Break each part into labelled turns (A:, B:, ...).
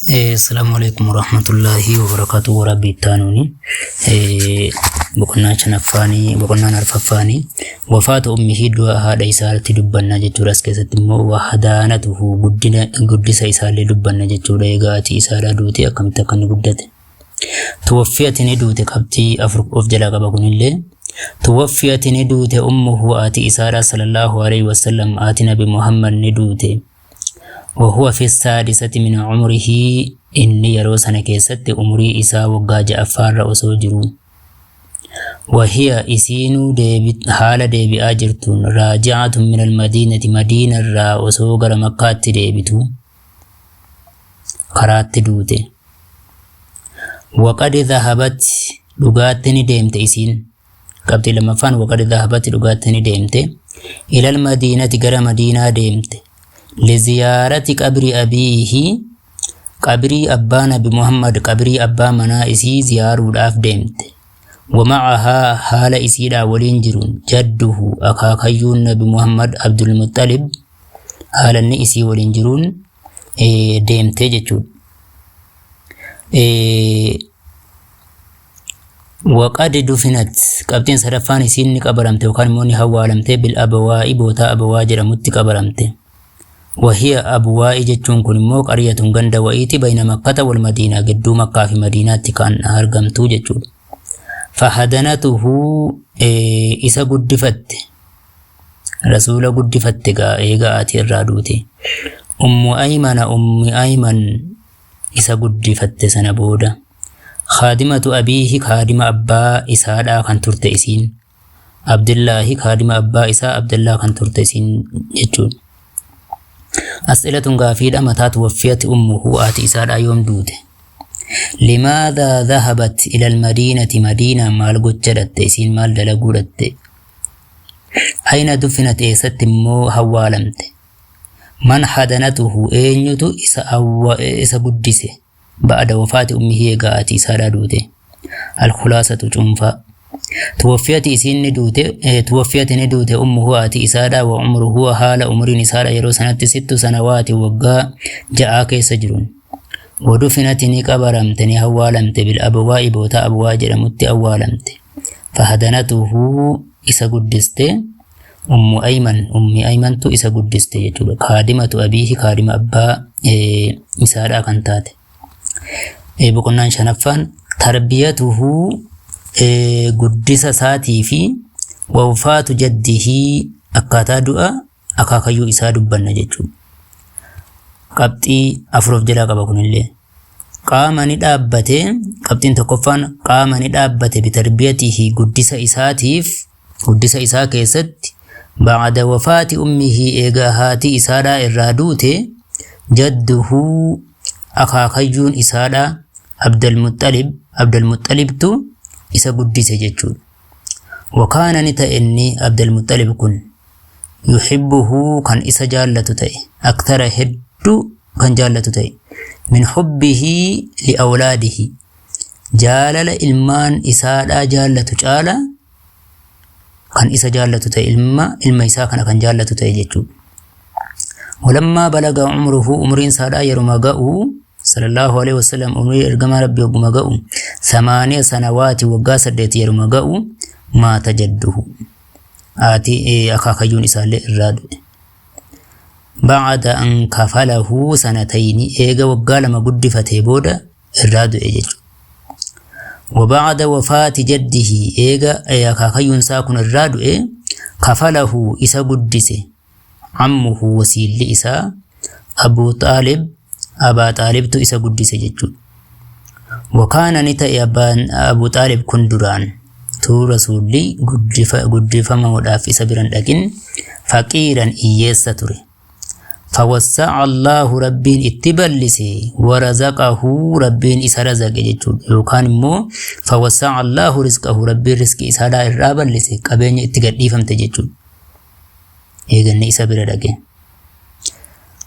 A: Assalamu alaikum warahmatullahi wabarakatuh. Warabbi ittaanuuni boqonnaa shanaffaanii, boqonnaan arfaffaanii, wafaata ummihii, du'a haadha isaatti dubbanna jechuudha. As keessatti immoo wahdaanatuhu, guddina, guddisa isaallee dubbanna jechuudha. Egaa ati isaadhaa duute, akkamitti akka inni guddate. Tuwaffiyati, ni duute. Qabxii afur of jalaa qaba kunillee. Tuwaffiyati, ni duute, ummuhu, haati isaadhaa, sallallahu alaihi wasallam, haati Nabi Muhammad ni duute. وهو في السادسة من عمره, inni yeroo sana keessatti umurii isaa waggaa ja'affaarra osoo jiru. وهي, isiinuu haala deebi'aa jirtuun, راجعة من المدينة, madiina irraa osoo gara Makkaatti deebitu karaatti duute. وقد ذهبت, dhugaatti ni deemte isiin. Qabxii lammaffaan, وقد ذهبت, dhugaatti ni deemte, إلى المدينة, gara madiinaa deemte, لزيارة قبر أبيه, qabrii abbaa Nabi Muhammad, qabrii abbaa manaa isii ziyaaruudhaaf deemte. ومعها, haala isiidhaa waliin jiruun, جده, akaakayyuun Nabi Muhammad Abdul Muttalib, haala inni isii waliin jiruun deemte jechuudha. وقد دفنت, qabxiin sadaffaan, isiin ni qabaramte yookaan immoo ni hawaalamte, بالأبواء, bootaa Abawaa jedhamutti qabaramte. وهي Abwaa'i jechuun kun immoo قرية, ganda wa'iiti, بين مكة والمدينة, gidduu Makkaa fi Madiinaatti kan argamtu jechuudha. فحضنته, isa guddifatte, rasuula guddifatte gaa eega ati irraa duute. أم أيمن, Ummi Ayman isa guddifatte sana booda. خادمة أبيه, kaadima abbaa isaadhaa kan turte isiin. Abdullaahi, kaadima abbaa isaa Abdullaa kan turte isiin jechuudha. أسئلة, gaafiidha. متى توفيت أمه, haati isaadhaa yoom duute? لماذا ذهبت إلى المدينة, madiinaa maal gocha dhatte isiin, maal dalaguu dhatte? أين دفنت, eessatti immoo hawaalamte? من حضنته, eenyutu isa guddise? بعد وفاة أمه, eegaa haati isaadhaa duute. الخلاصة, cuunfaa. توفيت, isiin ni duute, توفيت, ni duute, أمه, haati isaadhaa, وعمره, haala umriin isaadha yeroo sanatti, ست سنوات, waggaa 6 keessa jiruun. ودفنت, ni qabaramte, ni awwaalamte, بالأبواء, boota Abwaa jedhamutti awwaalamte. فحضنته, isa guddiste, أم أيمن, Ummi Aymantu isa guddiste jechuudha. خادمة أبيه, kaadima abbaa isaadhaa kan taate. Boqonnaan shanaffaan, تربيته, guddisa isaatii fi ووفاة جده, akkaataa du'a akaakayyuu isaa dubbanna jechuudha. Qabxii afur of jalaa qaba kunillee. قام, ni dhaabbate, qabxiin tokkoffaan, قام, ni dhaabbate, بتربيته, guddisa isaatiif, guddisa isaa keessatti, بعد وفاة أمه, eegaa haati isaadhaa irraa duute, جده, akaakayyuun isaadhaa, عبد المطلب, Abdalmuxalibtu isa guddise jechuudha. وكان, ni ta'e, inni Abdalmuxalib kun, يحبه, kan isa jaallatu ta'e, أكثر, hedduu kan jaallatu ta'e, من حبه لأولاده, jaalala ilmaan isaadhaa jaallatu caala kan isa jaallatu ta'e, ilma isaa kana kan jaallatu ta'e jechuudha. ولما بلغ عمره, umriin isaadhaa yeruma ga'u, صلى الله عليه وسلم, umrii ergamaa Rabbii hogguma ga'u, 8 سنوات, waggaa 8 yeruma ga'u, مات جده, haati akaakayyuun isaallee irraa du'e. بعد أن كفله سنتين, eega waggaa 2 guddifatee booda irraa du'e jechuudha. وبعد وفاة جده, eega akaakayyuun isaa kun irraa du'e, كفله, isa guddise, عمه, wasiilli isaa, أبو طالب, Abaa Xaalibtu isa guddise jechuudha. وكان, ni ta'e, abbaan Abu Xaalib kun duraan tuu rasuulli guddifamuudhaaf isa biran dhaqin, فقيرا, hiyyeessa ture. فوسع الله, rabbiin itti bal'ise, ورزقه, rabbiin isa razaqe jechuudha. Yookaan immoo فوسع الله رزقه, rabbiin rizqii isaadhaa irraa bal'ise, qabeenya itti gadhiifamte jechuudha. Eeganni isa bira dhaqe.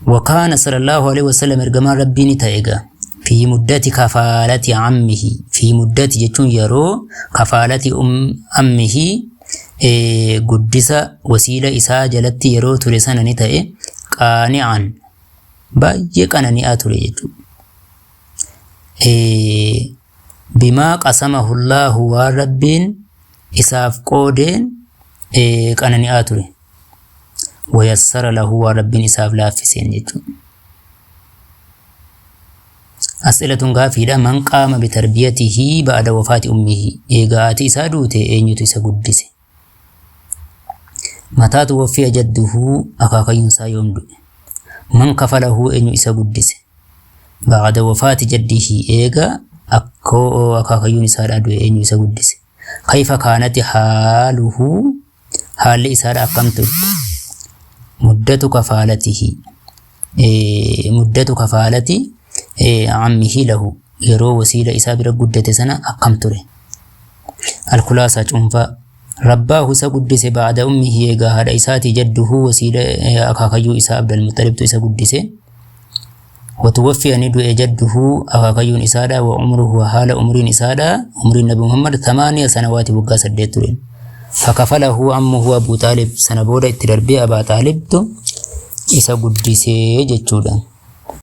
A: وكان صلى الله عليه وسلم, ergamaan rabbii ni ta'e egaa, في مدة كفالة عمه, في مدة jechuun yeroo, كفالة عمه, guddisa wasiila isaa jalatti yeroo ture sana ni ta'e, قانعا, baay'ee qanani'aa ture jechuudha. Bimaa qasamahu Allaahu waan Rabbiin isaaf qoodeen qanani'aa ture. Wayassara lahu waan Rabbiin isaaf laaffiseen jechuudha. As'ilatun gaafiidha man qaama bitarbiyatihi ba'da wafaati ummihi eega haati isaa duute eenyutu isa guddise. Mataa tuwaffiya jadduhu akaakayyuun isaa yoom du'e. Man kafalahu eenyu isa guddise. Ba'da wafaati jaddihi eega akkoo akaakayyuun isaadhaa du'e eenyu isa guddise. Kayfa kaanati haaluhu haalli isaadha akkam turte. Muddatu kafaalatihi muddatu kafaalati ammihi lahu yeroo wasiila isaa bira guddate sana akkam ture. Alkulaasaa cuunfaa rabbaahu isa guddise ba'da ummihi eegaa haadha isaatii jadduhu wasiila akaakayyuu isaa Abdalmuxalibtu isa guddise. Watuwaffiya ni du'e jadduhu akaakayyuun isaadha wa umruhu haala umriin isaadha umriin Nabi Muhammad 8 sanawaati waggaa 8 ture. Fakafalahu ammuhu Abu Xaalib sana booda itti darbee Abaa Xaalibtu isa guddisee jechuudha.